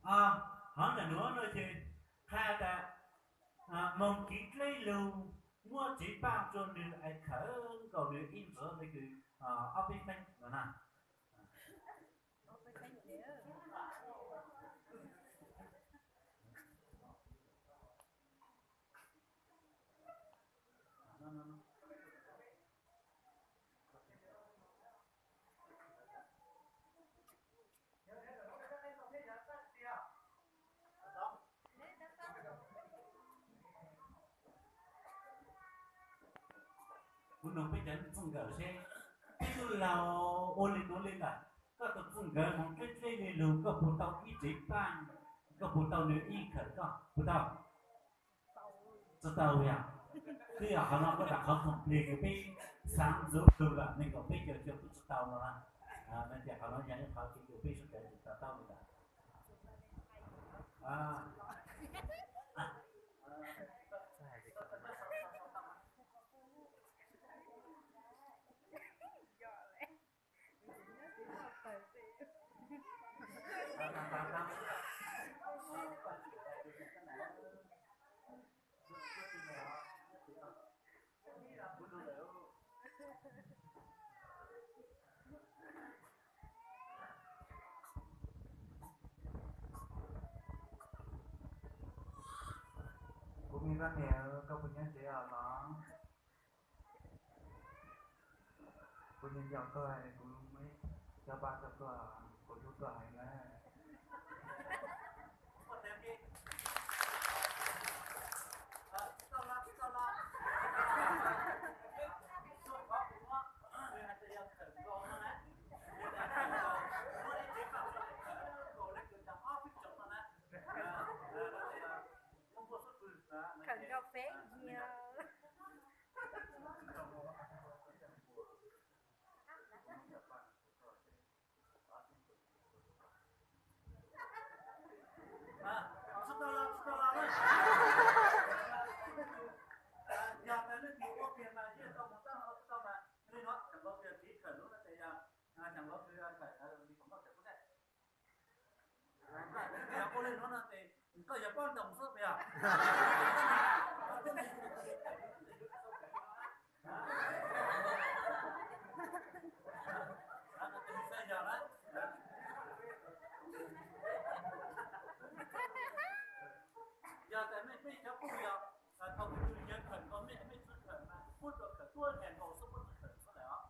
Hov ntawm nuav no ces qha tas moog kev dleb lug muab tsev paaj rua nwg es khawm nkaus nwg ib ntxwv le kws ob peb feeb no na. Kuv noog peb cov txij nkawm seb, peb tug laug ua le nuav le lawm, koj tug txij nkawm moog dleb dleb le lug koj puas tau ib tsev paaj, koj puas tau nwg ib khawm koj puas tau? Tsi tau yog. Twb yog qhov no koj rau qhov khoom plig kws peb xaav ntxuv tug lawm neeg nkaum peb caug caug kuj tsi tau no na. Ces qhov no yog ib qhov kev kws peb sawv daws tsi tau taub li lawm. Kuv me poj niam, koj puas nyob tsev os los? Kuv nco nco koj, kuv muab cov paj rau koj, kuv hlub koj heev na. Khawm nkaus peb yog. Ua le nuav no ces koj yog poj ntoos xwb yog? Yog tas mej peb cov phooj ywg, thaum kuv tug yawg khawm nkaus mej, mej tsi khawm mas muab rua khawm tuab nyag nkaus xwb, muab tsi khawm xwb lawm os.